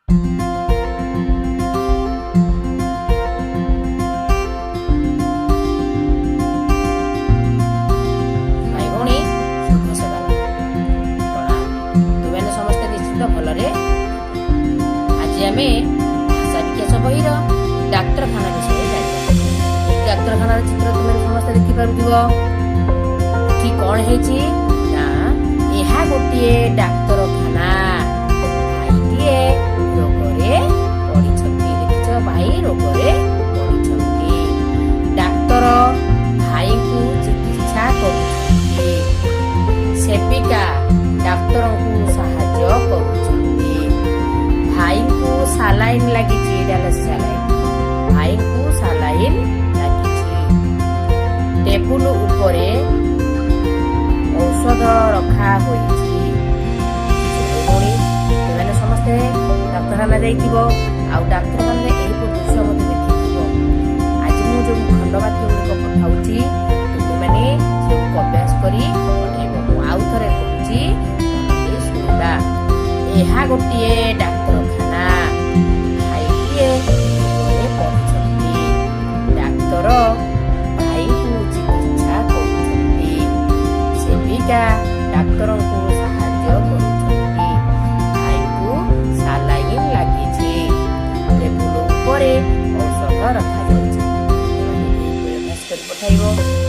ଭାଇ ଭଉଣୀ, ଶୁଭ ସକାଳ, ପ୍ରଣାମ। ତୁମେମାନେ ସମସ୍ତେ ନିଶ୍ଚିତ ଭଲରେ। ଆଜି ଆମେ ଭାଷା ବିକାଶ ବହିର ଡାକ୍ତରଖାନା ବିଷୟରେ ଜାଣିବା। ଡାକ୍ତରଖାନାର ଚିତ୍ର ତୁମେ ସମସ୍ତେ ଦେଖିପାରୁଥିବ। ଏଠି କଣ ହେଇଛି ନା, ଏହା ଗୋଟିଏ ଡାକ୍ତରଖାନା। ଭାଇଟିଏ ରୋଗରେ ପଡ଼ିଛନ୍ତି। ଦେଖିଛ, ଭାଇ ରୋଗରେ ପଡ଼ିଛନ୍ତି। ଡାକ୍ତର ଭାଇଙ୍କୁ ଚିକିତ୍ସା କରୁଛନ୍ତି। ସେବିକା ଡାକ୍ତରଙ୍କୁ ସାହାଯ୍ୟ କରୁଛନ୍ତି। ଭାଇଙ୍କୁ ସାଲାଇନ୍ ଲାଗିଛି। ଏଇଟା ହେଲା ସାଲାଇନ୍। ଭାଇଙ୍କୁ ସାଲାଇନ୍ ଲାଗିଛି। ଟେବୁଲ ଉପରେ ଔଷଧ ରଖା ହୋଇଛି। ଭଉଣୀ, ତୁମେମାନେ ସମସ୍ତେ ଡାକ୍ତରଖାନା ଯାଇଥିବ ଆଉ ଡାକ୍ତରଖାନାରେ ଏହିପରି ଦୃଶ୍ୟ ମଧ୍ୟ ଦେଖିଥିବ। ଆଜି ମୁଁ ଯେଉଁ ଖଣ୍ଡବାକ୍ୟ ଗୁଡ଼ିକ ପଠାଉଛି, ତୁମେମାନେ ସେଗୁଡ଼ିକୁ ଅଭ୍ୟାସ କରି ପଠାଇବ। ମୁଁ ଆଉ ଥରେ କହୁଛି, ମନ ଦେଇ ଶୁଣିବା। ଏହା ଗୋଟିଏ ଡାକ୍ତରଖାନା। ଭାଇଟିଏ ରୋଗରେ ପଡ଼ିଛନ୍ତି। ଡାକ୍ତର ଭାଇଙ୍କୁ ଚିକିତ୍ସା କରୁଛନ୍ତି। ସେବିକା ଡାକ୍ତରଙ୍କୁ ସାହାଯ୍ୟ କରୁଛନ୍ତି। ଭାଇଙ୍କୁ ସାଲାଇନ୍ ଲାଗିଛି। ଟେବୁଲ ଉପରେ ଔଷଧ ରଖାଯାଇଛି। ତୁମେମାନେ ଏହିପରି ଅଭ୍ୟାସ କରି ପଠାଇବ।